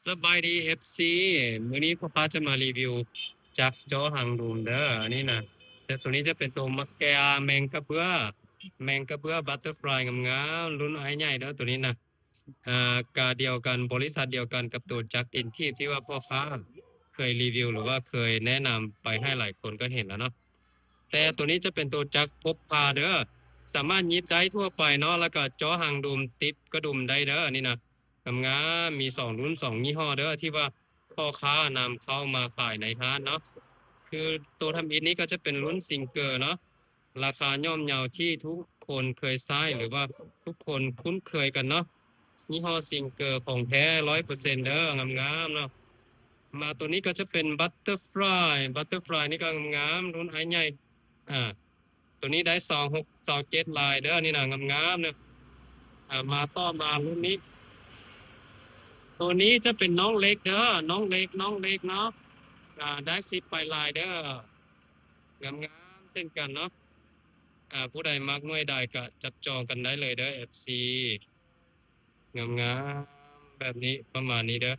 ສະບາຍດີ ເອັຟຊີ ມື້ນີ້ພໍ່ພາຈະມາຣີວິວຈັກຈໍຫາງດຸມເດີ. ອັນນີ້ນະ ແຕ່ໂຕນີ້ຈະເປັນໂຕມະແກ ແມງກະເບື້ອ ແມງກະເບື້ອ butterfly ງາມໆ ລຸ້ນອ້າຍໃຫຍ່ເດີ ໂຕນີ້ນະ. ອ່າ ກາດຽວກັນ ບໍລິສັດດຽວກັນກັບໂຕຈັກຕີນຖີບທີ່ວ່າພໍ່ຄ້າເຄີຍຣີວິວ ຫຼືວ່າເຄີຍແນະນຳໄປໃຫ້ຫຼາຍຄົນກໍເຫັນແລ້ວເນາະ. ແຕ່ໂຕນີ້ຈະເປັນໂຕຈັກພົກພາເດີ ສາມາດຫຍິບໄດ້ທົ່ວໄປເນາະ ແລ້ວກໍຈໍຫາງດຸມ ຕິດກະດຸມໄດ້ເດີ ອັນນີ້ນະ. ງາມໆ ມີສອງລຸ້ນ ສອງຍີ່ຫໍ້ເດີ ທີ່ວ່າພໍ່ຄ້ານຳເຂົ້າມາຂາຍໃນຮ້ານເນາະ. ຄືໂຕທຳອິດນີ້ກໍຈະເປັນລຸ້ນ Singer ເນາະ ລາຄາຍ່ອມເຍົາທີ່ທຸກຄົນເຄີຍໃຊ້ ຫຼືວ່າທຸກຄົນຄຸ້ນເຄີຍກັນເນາະ. ຍີ່ຫໍ້ Singer ຂອງແທ້ຮ້ອຍເປີເຊັນເດີ ງາມໆເນາະ. ມາໂຕນີ້ກໍຈະເປັນ Butterfly Butterfly ນີ້ກໍງາມໆ ລຸ້ນອ້າຍໃຫຍ່ ອ່າ ໂຕນີ້ໄດ້ຊາວຫົກ ຊາວເຈັດລາຍເດີ ນີ້ນະ ງາມໆເນາະ. ອ່າ ມາຕໍ່ມາລຸ້ນນີ້ ໂຕນີ້ຈະເປັນນ້ອງເລັກເດີ ນ້ອງເລັກ ນ້ອງເລັກເນາະ. ອ່າ ໄດ້ສິບປາຍລາຍເດີ ງາມໆເຊັ່ນກັນເນາະ. ອ່າ ຜູ້ໃດມັກໜ່ວຍໃດກໍຈັບຈອງກັນໄດ້ເລີຍເດີ ເອັຟຊີ ງາມໆ ແບບນີ້ ປະມານນີ້ເດີ.